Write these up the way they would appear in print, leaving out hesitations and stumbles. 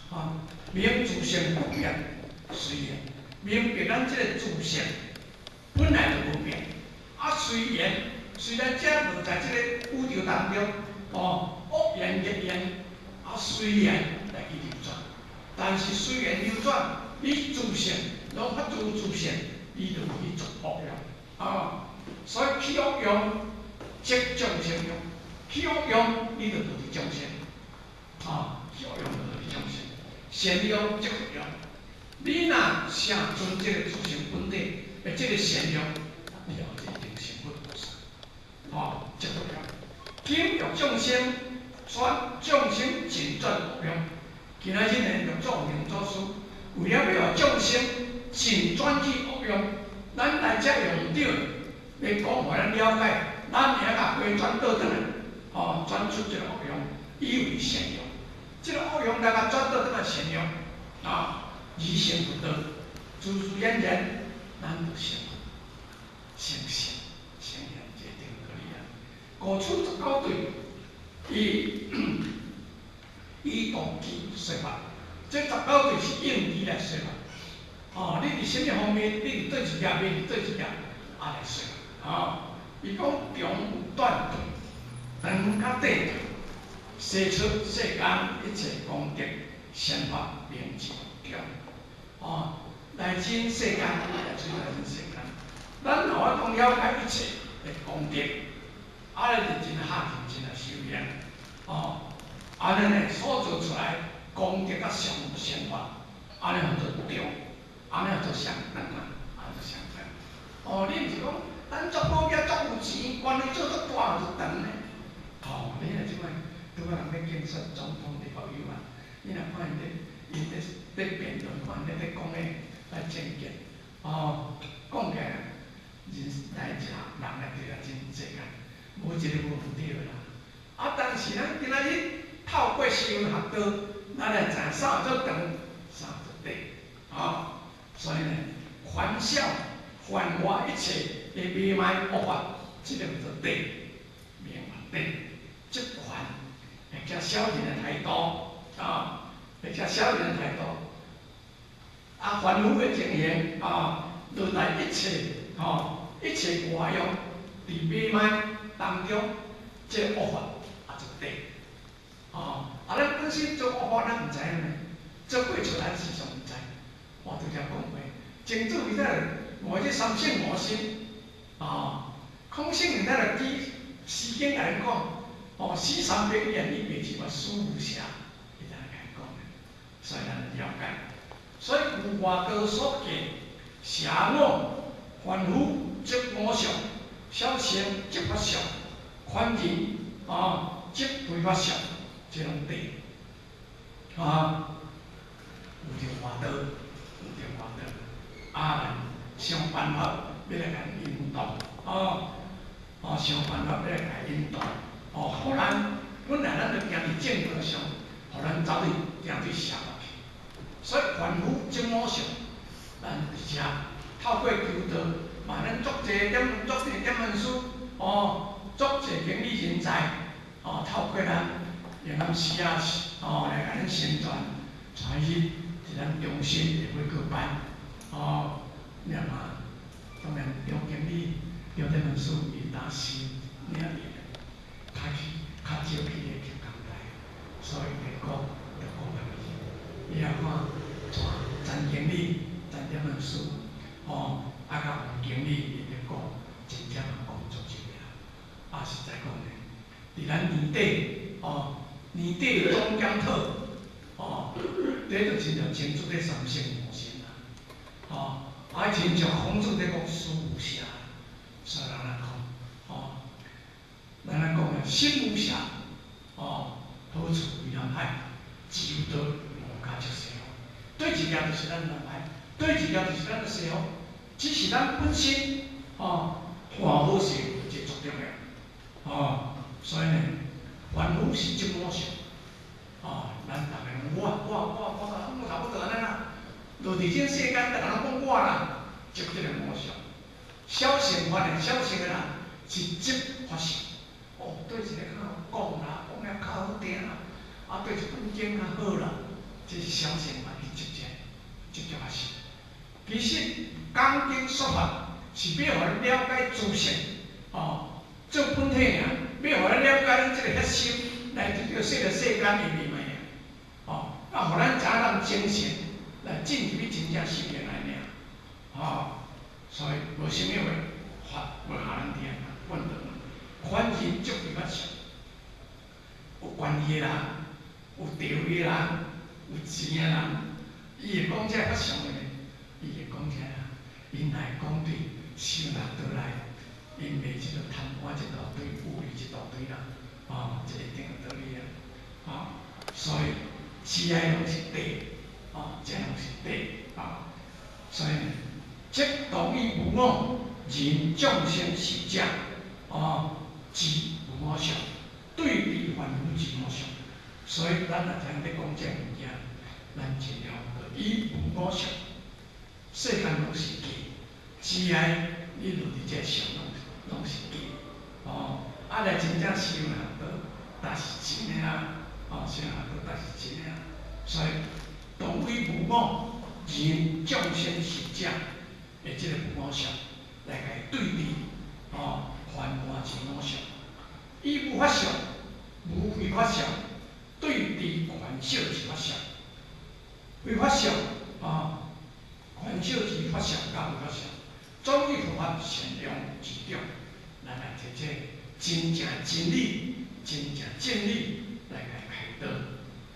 吼，明自性不變隨緣，明白咱這个自性本來就無變，啊隨緣，雖然這落在這个宇宙當中，哦，惡緣逆緣，啊隨緣來去流轉，但是隨緣流轉，你自性攏發自自性，你就無去做惡業，啊，所以起惡用，則眾生用；起惡用，你就墮佇眾生，啊，起惡用就墮佇眾生。善用則佛用，你若誠尊這个自性本體的這个善用，你後一定成佛菩薩，吼，則佛用。今欲眾生轉眾生盡轉惡用，今仔日呢，六祖明祖師為了欲予眾生盡轉去惡用，咱來遮用毋著，欲講予咱了解，咱會曉共回轉倒轉來，吼，轉出這个惡用，以為善用。這个惡用來共轉倒轉來善用，啊，而成佛道，自自然然，咱就成佛、成聖、成賢，這個道理啊。五處十九對，以以動機說法，這十九對是應機來說法。哦，你佇啥物方面，你佇佗一頁，你佇佗一頁，啊來說法。哦，伊講長有短對，長佮短對。說出世間一切功德善法名字長，哦，來盡世間，來出來盡世間。咱若法度了解一切的功德，啊，認真下認真來修行，哦，按呢呢所做出來功德佮善善法，按呢號做長，按呢號做上長啊，按呢上長。哦，你毋是講咱足寶囝足有錢，關係做足大就長呢？哦，你若這擺。拄仔人咧競選總統立法委員，你若看𪜶咧，𪜶咧咧辯論，看𪜶咧咧講的來政見，哦，講起來，人代志人來對啊真濟間，無一个無毋對的啦。啊，但是咱今仔日透過修學道，咱來知影啥叫做長，啥叫做短，哦，所以呢，凡小凡外一切的迷茫惡法，這个叫做短，明白短，這款。或者小人的態度，啊，或者小人的態度，啊，凡夫的情形，啊，落來一切，吼，一切外用，佇迷茫當中，這個惡法啊做短，哦，啊，咱本身做惡法，咱毋知影呢，做過錯咱時常毋知。我拄才講過，靜注伊在悟這三性無心，啊，空性伊在來記詩經共咱講。哦，死三百言一百字嘛，思無邪，伊才來共講的，所以咱了解。所以有外道所見，邪我、凡夫則我相，小乘則法相，凡人啊則非法相，這攏對。啊，有著外道，有著外道，啊，想辦法欲來共引導，啊，啊，想辦法欲來共引導。哦，予咱本來咱就行佇正道上，予咱走佇行對邪道去。所以凡夫則我相，咱佇遮透過求道，嘛咱足濟點足濟點文書，哦，足濟經理人才，哦，透過咱用咱師仔哦來共咱宣傳，帶去佇咱中心的每個班，哦，念嘛，當然張經理、張點文書伊當時領伊。較去較少去咧去港台，所以咧講就講較去。你若看，像陳經理、陳點文書，吼，啊，佮黃經理𪜶咧講，真正嘛講足少啦。啊，實在講咧，佇咱年底，吼，年底的總檢討，吼，這就親像清楚咧三性無心啦，吼，啊，親像孔子咧講思無邪，所以咱來講，吼。咱來講啊，心無邪，哦，何處為南海？只有道無加則西方。對一業就是咱南海，對一業就是咱的西方。只是咱本身，哦，看好勢，這足重要，哦，所以呢，凡夫是執我相，哦，咱逐个攏我我我我，我差不多按呢啦。落佇這世間，逐个攏講我啦，執這个我相。小乘法的小乘的人是執法相。哦，對一个較講啦，講了較好聽啦，啊，對一本經較好啦，這是小乘法去執這執著法性。其實講經說法是欲予咱了解自性，哦，做本體爾，欲予咱了解咱這个核心來得著這個世間的秘密爾，哦，啊，予咱知影咱精神來進入去真正修行來爾，哦，所以無啥物話法無下咱佇遐管斷，反正足比較少，有權勢的人，有地位的人，有錢的人，伊會講這個法相的，伊會講這啊，𪜶來講對收納倒來，𪜶賣這個貪官一大堆，有利一大堆啦，哦，這一定有道理啊，哦，所以慈愛攏是地，哦，這攏是地，啊，所以呢，即同以無我，人眾生受者，哦，之無我相，對治凡夫之我相，所以咱若聽咧講這個物件，咱盡量以無我相，世間攏是假，只愛你落佇這相攏是假，哦，啊來真正修行都，才是真的啊，哦，修行都才是真的啊，所以同為無我，人眾生受者的這個無我相，來共伊對治，哦，凡夫之我相，以無法相，無非法相，對治權小之法相，非法相，啊，權小之法相佮非法相，總以佛法善用之中，咱來提這真正真理、真正真理來共伊開導，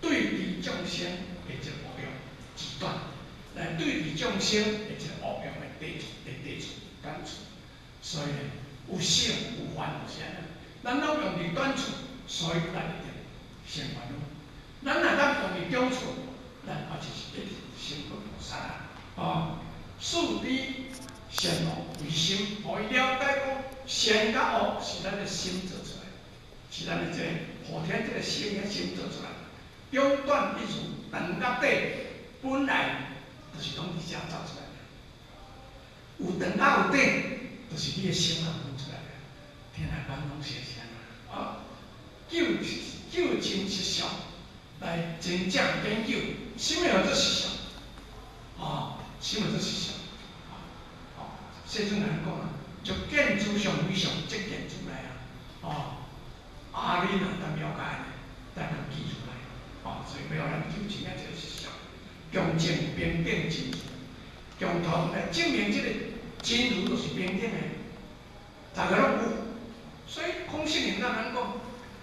對治眾生的這個惡用之短，來對治眾生的這個惡用的地的地處短處，所以呢，有聖有凡就是按呢，咱攏用佇短處，所以咱一定成凡夫。咱若當用佇中處，咱也就是一定成佛菩薩啊！哦，四知善惡唯心，予伊了解講善佮惡是咱的心做出來，是咱的這個後天這個心的心做出來。中短一如長佮短，本來就是攏佇遮走出來的。有長佮有短，就是你的心啊分出來的。天來講攏是是按呢啊，究究真實相來真正研究，啥物叫做實相？啊，啥物叫做實相？啊，世尊來講啊，就見諸相非相，即見如來啊。哦，啊，你若當了解呢，才能記出來。哦，所以欲予咱究竟啊這個實相，共證平等真如，共同來證明這個真如就是平等的，逐个攏有。所以空性人咱講，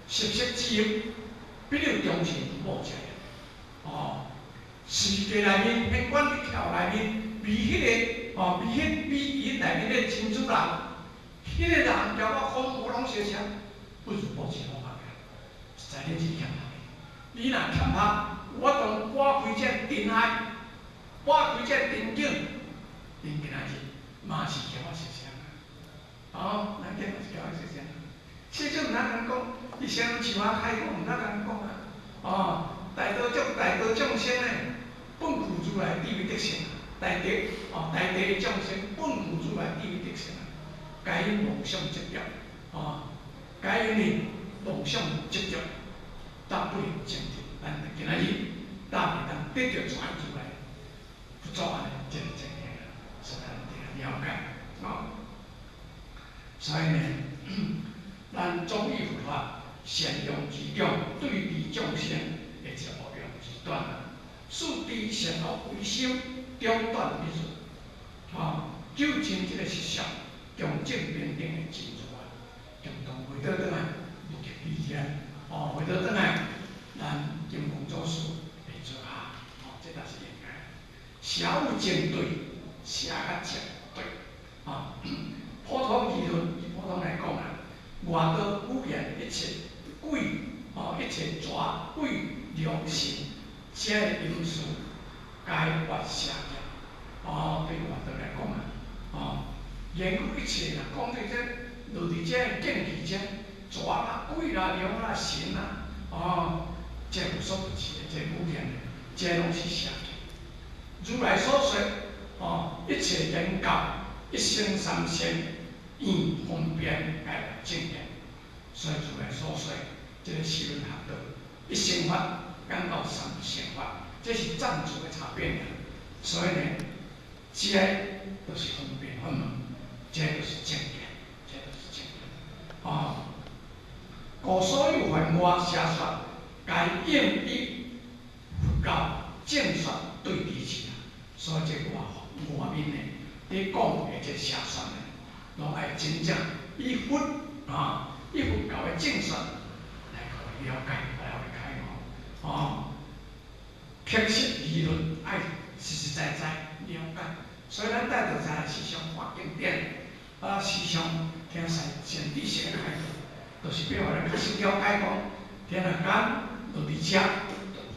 色色之欲，比如中性無者。哦，世界內面，天觀佛教內面，比彼個哦，比彼比因內面的真主人，彼個人交我空無攏相像，不如無一方法實在恁是欠拍的。你若欠拍，我當撥開這塵埃，撥開這塵境，恁今仔日嘛是共我相像啊！哦，咱今嘛是共我相像。世尊毋通共講，伊先樹仔開講，毋通共講啊！哦，大多眾生呢，本具如來智慧德性，大德哦，大德的眾生本具如來智慧德性啊，皆因妄想執著，哦，皆因呢妄想執著，才不能證得。咱今仔日才會當得著傳如來佛祖按呢這個情形啊，所以咱著了解哦。所以呢，咱總以佛法善用之中，對治眾生的這個惡用之短啊，四知善惡唯心，中短一如，哦，究竟這個實相，共證平等的真如啊，共同回倒轉來，無極彼遮，哦，回倒轉來，咱金剛祖師會做下，哦，這才是應該。邪有正對，邪佮正對，啊，普通議論，以普通來講啊，外道語言一切鬼，哦，一切蛇鬼龍神，這个因素皆為邪見。哦，對外道來講啊，哦，言語一切啦，講對這落佇這個境界這，蛇啦、鬼啦、龍啦、神啦，哦，這無所不知的，這語言，這攏是邪見。如來所說，哦，一切言教，一生三千，願方便皆為正見。所以如來所說，這個四輪學道，一生法講到三乘法，這是藏傳的差別爾。所以呢，這个就是方便法門，這個就是正見，這個就是正見。啊，故所有凡外邪說，皆應以佛教正說對治之啊。所以這外外面呢，佇講的這邪說呢，攏愛真正以佛啊，以佛教的正說來予伊了解，來予伊開悟。啊，確實理論愛實實在在了解。所以咱帶著在時常看經典，啊，時常聽善善知識的開導，就是欲予咱較實了解講，天下間落佇遮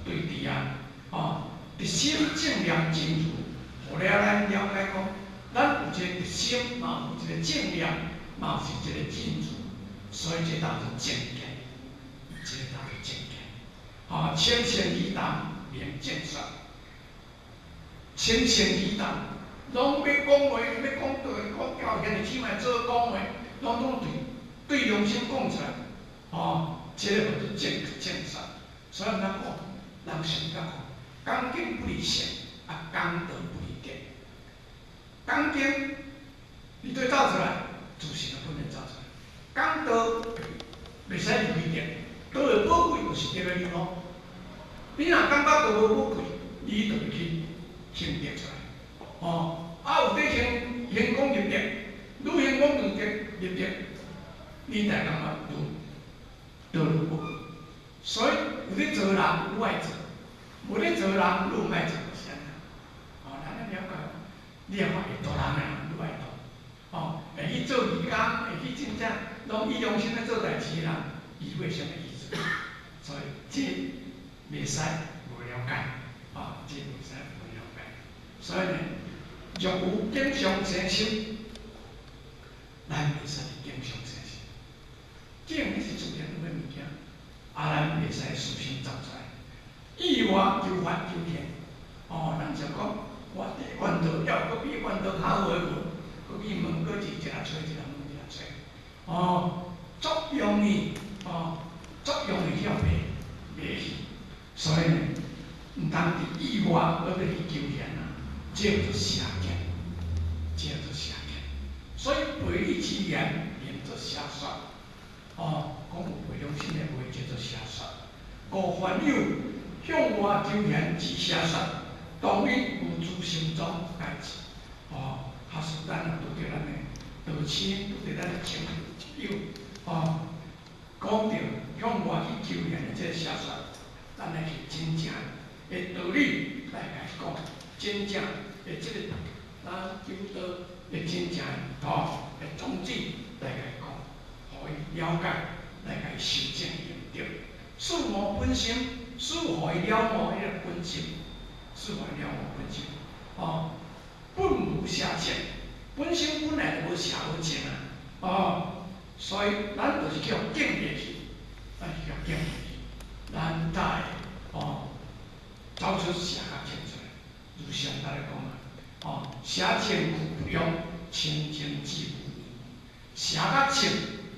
就有對治啊，哦，直心正念真如，予了咱了解講，咱有一個直心，嘛有一個正念，嘛是一個真如，所以這叫做正見，這個叫做正見。啊，清淨儀談明正說，清淨儀談，攏欲講話，欲講道，講教兄弟姊妹做講話，攏總對對良心講出來，哦，這個叫做正正說。所以咱講，人上甲講，講經不離性，啊，講道不離德。講經，你對走出來，自性就本來走出來。講道袂使離開德，道的寶貴就是德的流露。你若感覺道無寶貴，你就會去行德出來。哦，啊有佇行行功入德，愈行功入德入德，你才感覺愈道愈寶貴。所以有咧做人愈愛做，無咧做人愈毋愛做，是按呢。哦，咱愛了解，你若看會度人的人愈愛度，哦，會去做義工，會去真正攏以良心咧做代誌的人，伊會啥物意思？所以這袂使無了解，啊，這袂使無了解。所以呢，若有境相生心，咱袂使佇境相生心。境是自然有的物件，啊，咱袂使事先走出來。意外求法求現，哦，人常講，我佇怨道，猶閣比怨道較好的無？閣去問，閣一一下揣，一下問，一下揣，哦，足容易，哦，足容易去予迷迷去。所以呢，毋通佇意外閣欲去求現啊，這叫做邪見，這叫做邪見。所以悖理之言，名做邪說。哦，講有悖良心的話，叫做邪說。故凡有向外求現之邪說，當以無住心中解之。哦，假使咱若拄著咱的道親，拄著咱的親友，哦，講著向外去求現的這個邪說，咱來去真正的道理來共伊講，真正的這個咱求道的真正的吼的宗旨來共伊講，予伊了解，來共伊修正伊毋對。使悟本心，使予伊了悟彼個本心，使予伊了悟本心。哦，本無邪見，本心本來就無邪無見啊。哦，所以咱就是叫見袂去，咱是叫見袂去，咱才會哦走出邪甲見出來。如上達咧講啊，哦，邪見俱不用，清淨智無餘。邪甲正，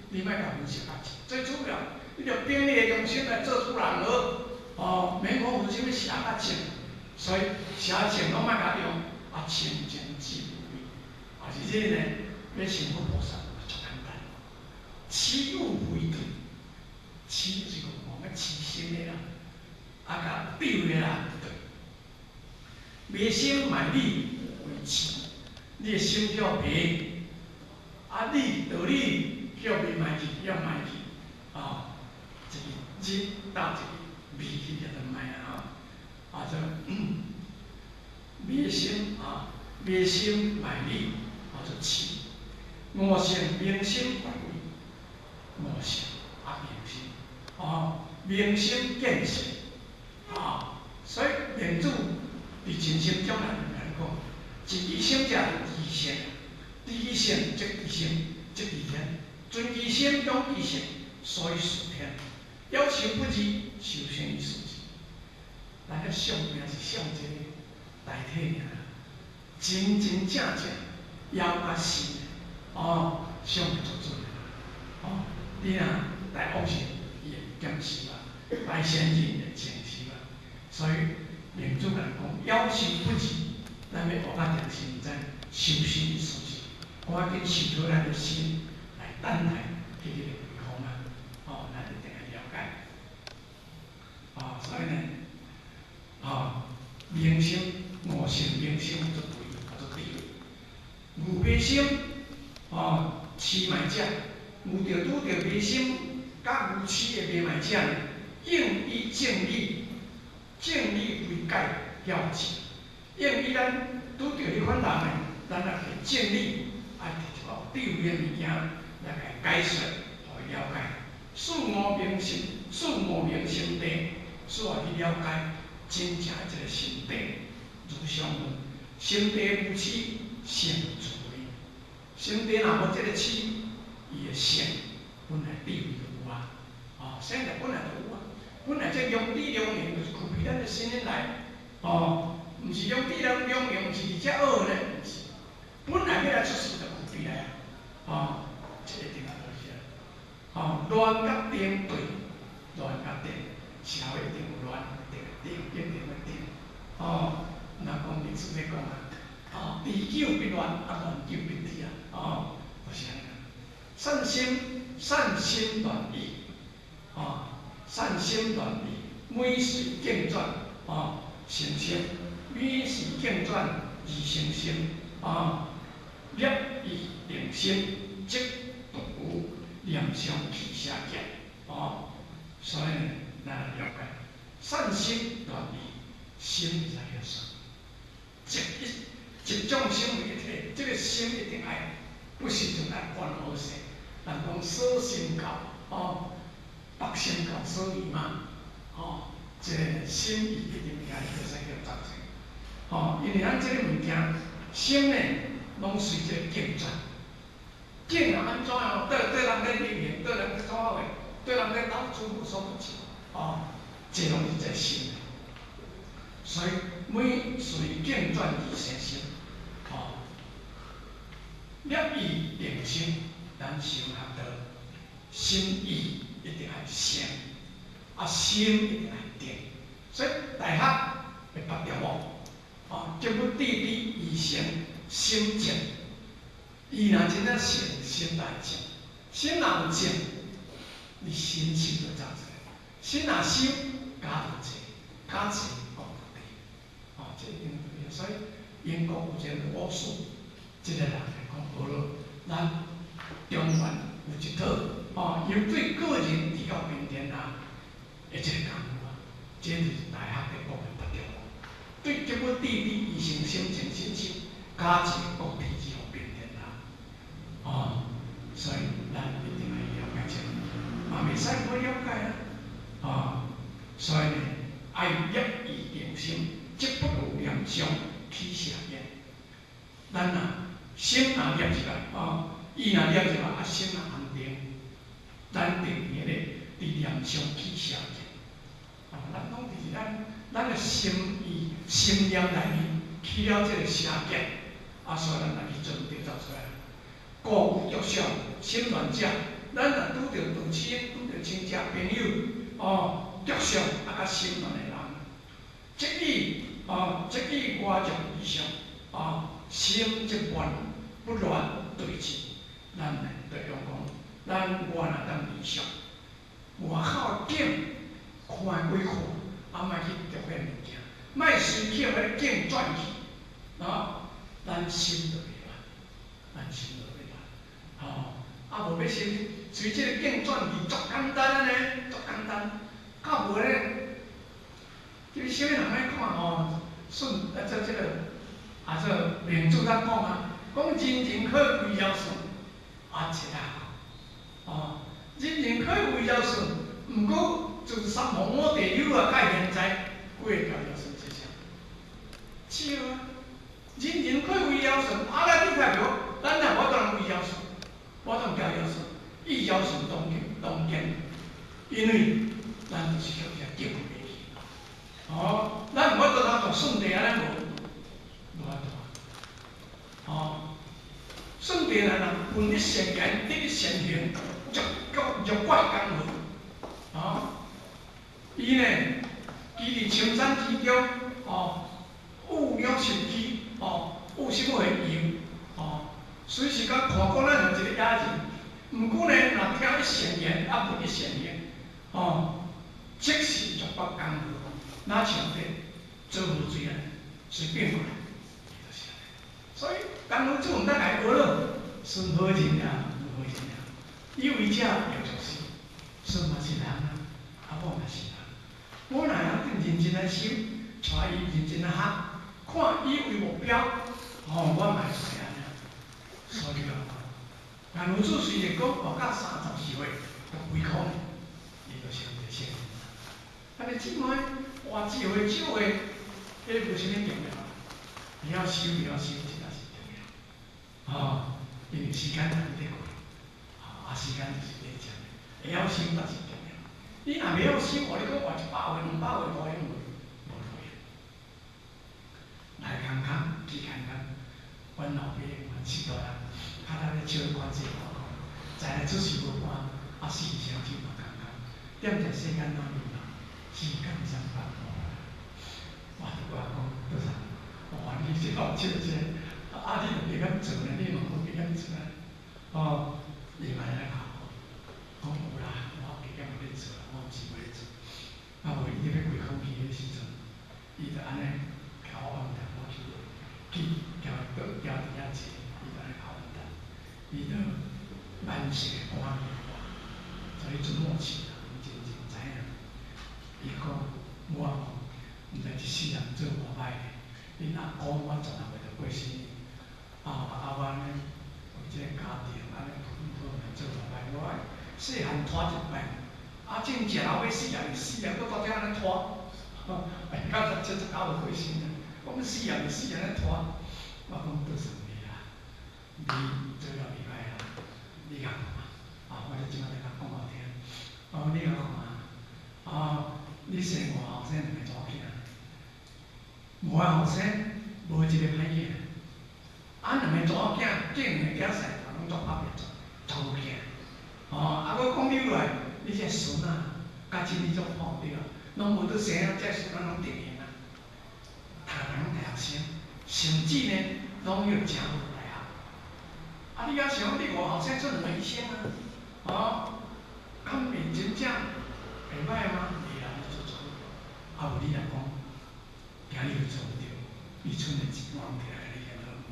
你莫共分邪甲正，最主要，你著憑你的良心來做主人好。哦，免講分啥物邪甲正，所以邪正攏莫共用，啊，清淨智無餘。啊，是這個呢，欲成佛菩薩足簡單。痴有非對，痴就是講講個痴心的啦，啊，共對的啦對。迷心賣理為痴，你的心叫迷，啊，理道理叫迷賣去，叫賣去，啊，一個日搭一個迷去叫做賣啊，啊，這迷心啊，迷心賣理，叫做痴。悟性明心懷位，悟性啊明心，哦，明心見性，啊，所以明主佇盡心掌內面來講，一支心者知性，知性即知心，即知天，存其心養其性，所以是天。有心不知，修行於事智。咱咧相命是相一個代替爾，真真正正枵甲實，哦，相會做準。哦，你若大惡性，伊會減壽啊；大善人會增壽啊。所以明主来讲，枵心不二，咱欲学较定心，知修心意思是，赶紧收好咱的心来等待彼个回向啊！哦，咱一定愛了解。哦，所以呢，哦，明心悟性，明心做對，做對。愚迷心，哦，痴迷者，遇著拄著迷心，佮愚痴的迷迷者呢，應以正理，正理為解曉智，應以咱拄著彼款人呢，咱來提正理，愛提一個智慧的物件來共伊解說，予伊了解。四無明心，四無明心地，需要去了解真正的這个心地。如相問，心地無痴，性自明。心地若無這个痴，伊的性本來智慧就有啊。哦，性就本來就有啊。本來這良知良能就是具備咱的心內，哦，毋是良知良良能，毋是佇遮學呢，毋是。本來欲來出世就具備來啊。哦，這一定就是啊。哦，亂佮定對，亂佮定，社會一定有亂，定定一定會定。哦，若講歷史咧講啊，哦，治久必亂，啊亂久必治啊，哦，就是按呢。善心善心亂意，哦，善心亂意，每隨境轉，哦，成心，每隨境轉而成心，哦，立意定心，則獨有念相起邪見，哦，所以呢，咱來了解善心亂意，心是啥意思？集一集眾生為一體，這个心一定愛不時陣愛觀好勢。人講捨身教，哦，縛心教捨意嘛，哦，這个心意一定愛會使叫集成，哦，因為咱這个物件，心呢，攏隨這个境轉，境若按怎樣，對對人咧立言，對人咧講話，對人咧到處無所不至，哦，這攏是在心。所以每隨境轉而生心，哦，立意定心，咱修學道，心意一定愛誠，啊心一定愛定，所以大學會拔掉無，哦，證悟智智意誠心靜，意若真正誠，心來靜，心若有靜，你心心就走出來，心若修，加就濟，加濟講就對，哦，這一定對。所以英國有一个武士，這个人來講好了，咱中原有一套，哦，由對個人直到平天下的這个功夫啊，這就是大學咧講的拔掉無。對證悟智智意誠心靜心修，加持國體之後平天下，哦，所以咱一定愛了解這個，嘛袂使無了解啊，哦，所以呢，愛立意定心，則不有念相起邪見。咱若心若立入來，哦，意若立入來，啊心若安定，咱定佇彼個佇念相起邪見。哦，咱攏佇咱咱的心意心念內面起了這个邪見，啊，所以咱來去準備走出來。故有著相心亂者，咱若拄著道親、拄著親戚朋友，哦，著相啊，較心亂的人，則以哦，則以外境異相，哦，心則亂不亂對治。咱呢，就用講，咱外若當離相，外口的境看歸看，啊，莫去著彼物件，莫隨去彼个境轉去，啊，咱心就袂亂，咱心就袂亂，吼，啊無欲先隨這个境轉去，足簡單啊呢，足簡單，較無咧，這個啥物人愛看吼，順啊這這個啊這明主在講啊，講人人可歸堯舜，啊這啦，哦，人人可歸堯舜，毋過自三皇五帝柳啊，到現在，幾个交堯舜這啥？笑啊！人人可為堯舜，啊，咱你睇著，咱若無當為堯舜，我當交堯舜，以堯舜當今當今，因為咱就是叫遐境袂去。哦，咱無法度通做舜帝按呢無，無法度。哦，舜帝若若聞一善言，得一善行，若國若怪江河。哦，伊呢，其伊伫深山之中，哦，有鸟受饥，哦，有啥物会用，哦，随时讲看讲咱像一个野人，毋过呢，若听一善言，啊闻一善言，哦，即时就发江河，若像这做无水啊，随变过来，就是按呢。所以江河主毋当共伊学咯，孙好人啊，好人啊，以为者欲作事，孙嘛是人啊，啊我嘛是人。我若会晓认真来修，带伊认真来学，看伊为目标，吼，我嘛会做按呢。所以啊，江河主雖然講活到34歲就歸空，伊就成就聖人。啊，你姊妹活一歲少歲，彼無啥物重要，會曉修會曉修，真正是重要。吼，因為時間佇咧過，啊，時間就是咧食的，會曉修才是重要。你若袂曉修，哦，你講活100歲、200歲，路用無？無路用。來康康，去康康，阮老爸、阮四大人，較早咧笑關世我講，在來出世無半，啊死成就嘛康康，踮在世間哪裡嘛，時間上放我就我講，多少？哇，你這好笑這，啊，你就袂曉做呢，你嘛無袂曉做啊，哦，伊嘛來教我，講有啦，我加減咧做啦，我毋是無咧做，啊無伊咧欲歸空去彼時陣，伊就按呢共我按淡，我去去交倒交佇遐坐，伊就按呢共我按淡，伊就慢性的趕我，所以陣末期啊，真正知影，伊講我吼，毋知一世人做偌歹咧，恁阿公阮16歲就過身，啊啊我呢為這個家庭按呢辛苦來做偌歹，我細漢拖一擺，啊正食老欲死啊，死啊，閣拄才按呢拖，哎，到79歲過身啊，講死啊，死按呢拖，我講倒算你啦，你做了袂歹啊，你共看，啊，我這這擺就共講予聽，哦，你共看啊，你生五後生兩个查某囝，五個後生無一個歹囝，啊，兩个查某囝，這兩个囝細漢攏足拍拼，足好囝，哦，啊，閣講起來，你這孫仔，甲親你足好對啊，攏無得生啊，這孫仔攏定型啊，逐个人攏大學生，甚至呢，攏有誠好大學。啊，你猶想你五後生出兩個醫生啊？哦，敢會真正會歹嗎？袂啦，你做足好。啊，無你若講，今日做毋著，你賰的錢我攏摕來共你還好無？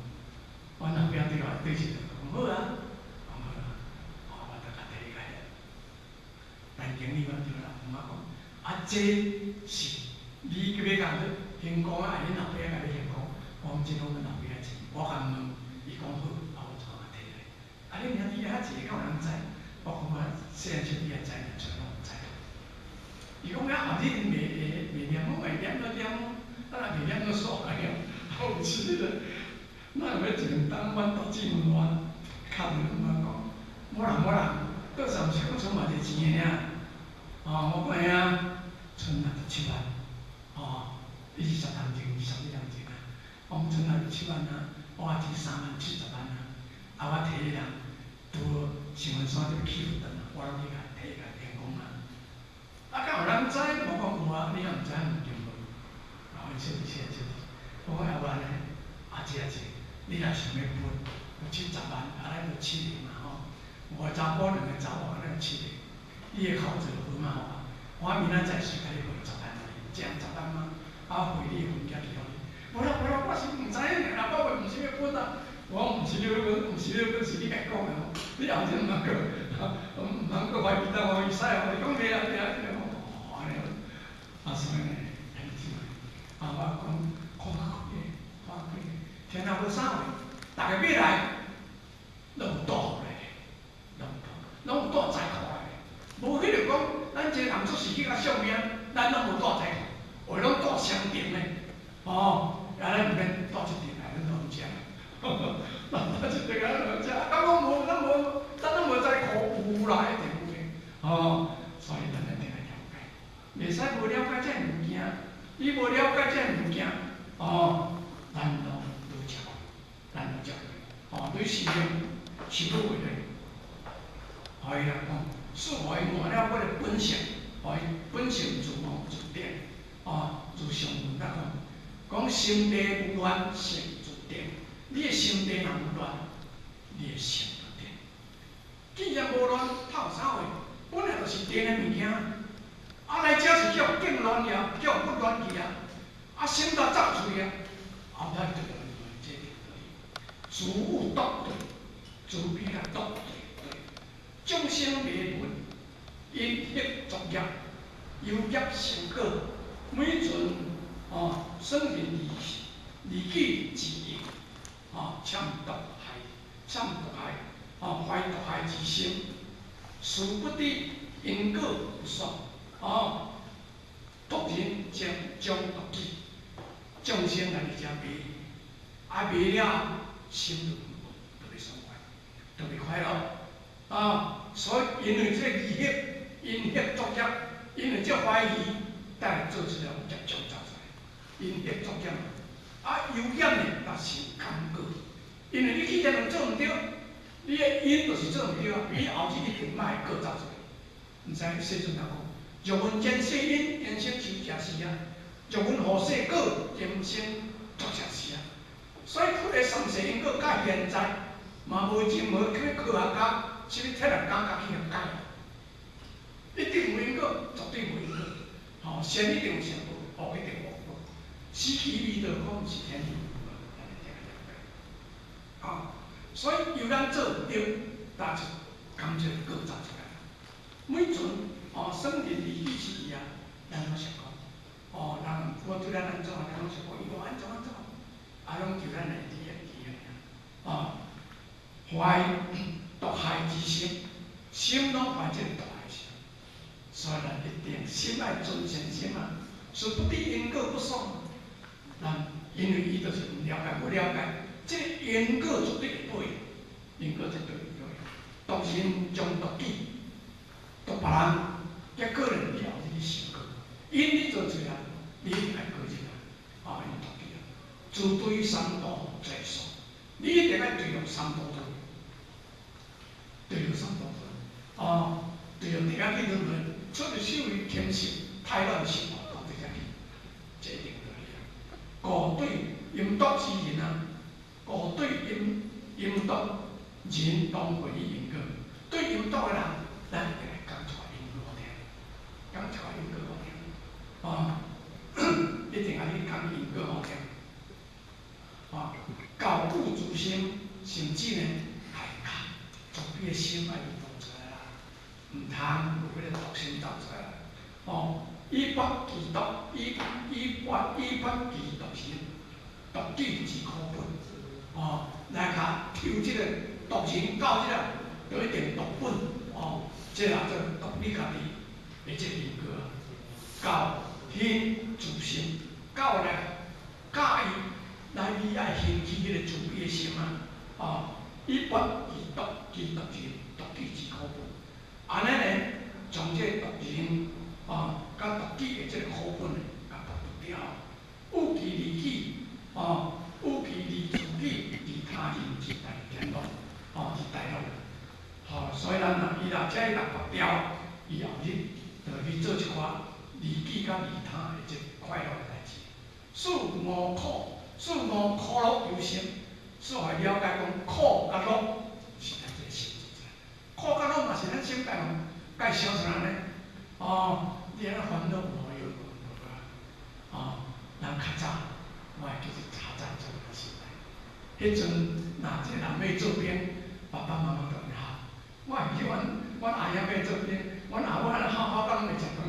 阮後壁對我對一個講好啊，講好啊，哦，我就共提起來。陳經理阮就來我講，啊，這是你欲共還工啊，恁老爸共你還工，我講這攏阮老爸的錢，我共問，伊講好，啊，我就共提來。啊，恁兄弟遐濟，敢有人知？我講我細漢時你也知，全攏毋知。伊講啊，你袂會袂念，我會念就念，啊若袂念就煞來啊，有時咧，哪有欲一兩冬，阮大姊問我，敲電話問我講，某人某人，倒啥毋是講賰偌濟錢的爾？哦，我講會啊，賰67萬，哦，你是10年前、20幾年前啊，我講賰67萬啊，我也錢3萬70萬啊，啊我提彼人拄好新聞山伫起伏轉啊，我攏去共提共還工啊。啊，敢有人知？我講有啊，你若毋知毋對無？啊，阮小弟小弟，我講啊無按呢，啊這啊這，你若想欲分，有70萬，啊咱就七個嘛吼，五個查埔兩個查某，咱就七個，你的口座號碼予我，我明仔載隨共你匯十萬來，這樣十萬嗎？啊，匯你的份寄去予你。無啦無啦，我是毋知影爾啦，我毋是欲分啊。我講毋是你欲分，毋是你欲分，是你家講的吼。你後日毋通閣，毋通閣懷疑當我伊使哦。伊講袂啦袂啦，哦，按呢，啊所以呢，兄弟姊妹，啊我講看較開，看開，天仔無啥話，逐个欲來，攏有帶福來的，攏有帶，攏有帶財庫來的。無彼個講，咱這個人出世去較惜命，咱攏無帶財庫，話攏帶雙重的，哦，啊咱毋免帶一重來，咱攏食。咱帶一重來，咱攏食，啊，敢講無，咱無，咱攏無財庫，有啦，一定有的，哦，所以咱一定愛了解，袂使無了解這物件，你無了解這物件，哦，咱攏愈吃虧，咱愈吃虧，哦，你是用是愈袂來，予伊來講，賜予伊滿了我的本性，予伊本性自我自定，哦，講心地無亂，性自定。你的心地若無亂，你的性就定。既然無亂，透啥話？本來就是定的物件。啊，來遮是叫變亂了，叫不亂去啊！啊，心就雜碎啊，後擺就來這個道理。慈有獨對，慈悲佮獨對對。眾生迷魂，因惑作業，由業生果，每存哦，耍人利己之意，哦，攕毒害，攕毒害，哦，懷毒害之心，殊不知因果不爽，哦，毒人將將毒己，眾生來佇遮迷，啊迷了，心就就袂爽快，就袂快樂，啊，所以因為這個疑惑，因惑作業，因為這懷疑，帶來做出來業障走出來，因惑作業，啊，由業呢，達成感果，因為你以前就做毋對，你的因就是做毋對啊，你後日一定莫果走出來，毋知世尊通講，若問前世因，今生受者是啊；若問後世果，今生作者是啊。所以佛的三世因果到現在，嘛無任何去科學家、啥物鐵學家共去解，一定有因果，絕對無因果。吼，善一定有善報，惡一定有惡報。死去味道講毋是天理，咱會聽了解。啊，所以由咱做毋對，但就感這個果走出來。每陣哦，耍人利己之意啊，咱攏是講，哦，人我對咱按怎，咱攏是講，伊講按怎按怎，啊，攏求咱來理解理解。啊，懷毒害之心，心攏懷這個毒害心，所以咱一定心愛存善心啊，殊不知因果不爽。咱因為伊就是毋了解，無了解，這個因果絕對會報應，因果絕對會報應。毒人將毒己，毒別人，結果呢，你後日去受果。因你做出來，你一定愛果入來，啊，因毒己啊。自對三途罪數，你一定愛對著三途罪，對著三途罪，哦，對著地獄去輪迴，出入受於輕食，太亂生活，到底遮去，這一定道理啊。故對陰毒之人啊，故對陰陰毒人當會以因果。對陰毒的人，咱一定愛講一寡因果予聽，講一寡因果予聽，哦，一定愛去講因果予聽，哦，教育諸心，甚至呢，愛教慈悲的心愛運動出來啦，毋通有彼個毒心走出來啦，哦，以拔其毒，以以拔以拔其毒心，毒己之苦本，哦，來較抽這個毒人到這個，就一定毒本，哦，這個做毒你家己的這個因果，教興慈心，教來教伊來伊愛興起彼個慈悲的心啊，哦，以拔其毒，其毒人，毒己之苦本，按呢呢，將這個毒人，哦，佮毒己的這個苦本呢，共拔除掉。與其利己，哦，與其利自己，利他人之大天樂，哦，之大樂。吼，所以咱若伊若遮若拔掉，伊後日就去做一寡利己佮利他的這快樂的代誌。四五苦，四五苦樂憂心，所以了解講苦佮樂是咱這個心做出來。苦佮樂嘛是咱心家己想出來呢。哦，你按呢煩惱無用無啊？哦，人較早，我會記得較早做個時代，彼陣若這個人欲做兵，爸爸媽媽都會哭。我會記阮阮阿兄欲做兵，阮阿母按呢哭哭到攏袂食飯，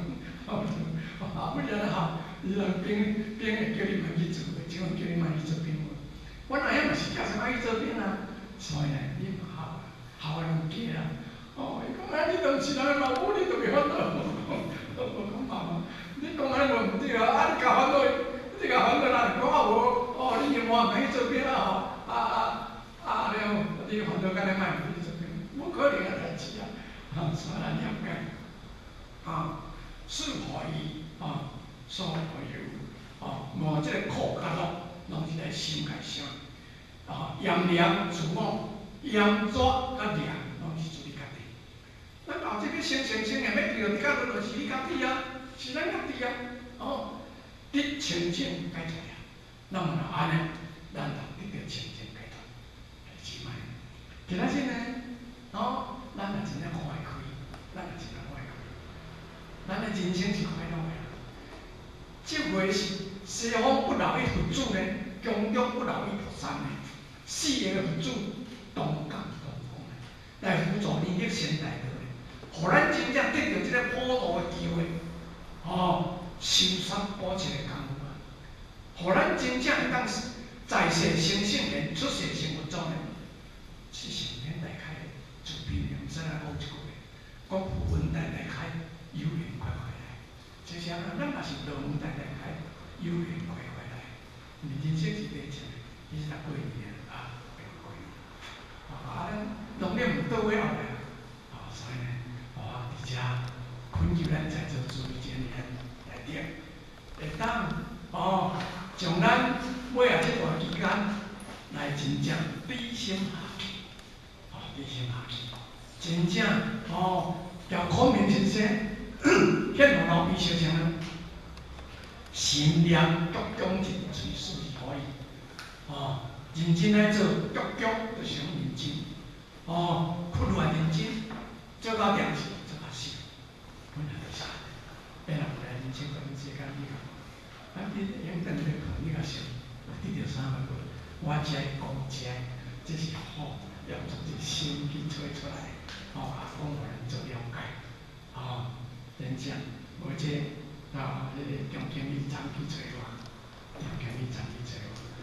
阿母按呢哭，伊人兵兵會叫你莫去做，這款叫你莫去做兵無？阮阿兄嘛是叫啥物去做兵啊？所以呢，你嘛哭啊，哭啊攏假啦。哦，伊講啊，你都毋是人的老母，你都袂煩惱。我講媽媽，你講按呢無毋對啊！啊，你共煩惱，你共煩惱啦，講啊無，哦，你永遠毋去做兵啊吼，啊啊啊了，你煩惱甲你莫去做兵，無可能的代誌啊！啊，所以咱了解，啊，四何伊啊，所有啊，無這個苦佮樂，攏是咱心共想。啊，炎涼自我，炎熱佮涼，攏是自你家己。咱後這個生生生的欲著佇較落，就是你家己啊，是咱家己啊。哦，得清淨解脫了。咱嘛若按呢，咱就得著清淨解脫。是嘛？今仔日呢，哦，咱若真正看會開，咱若真正看會開，咱的人生是快樂的。這回是西方不老一佛祖呢，宮中不老一菩薩呢，四個佛祖同感同工來輔助利益仙大道呢，予咱真正得著這个普度的機會，哦，修三寶七的功夫啊，予咱真正會當在世成聖賢，出世成佛祖呢，是聖天大開的慈悲呢，毋使咱講一句話，講普恩大大開，有緣快快來。這是啊，咱嘛是落門大大開，有緣快快來。因為人生是短暫的，其實若過年啊，過年。啊，咱農曆毋倒位後來，啊，所以呢，我佇遮懇求咱在座諸位真賢來頂，會當哦，將咱尾仔這段期間來真正低心下去，哦，低心下去，真正哦，交孔明先生獻予老鼻小像呢，心念鞠躬盡瘁，死而後已，哦，認真來做鞠躬就是講認真，哦，苦來認真，做到定時，做到死，本來就是按呢，若無來人生這世間你講，啊，你永遠咧看你若想得著啥物無？我只愛講這，這是好，要從這心去揣出來，哦，啊，講予人做了解，哦，真正無這啊，彼個總經理走去揣我，總經理走去揣我。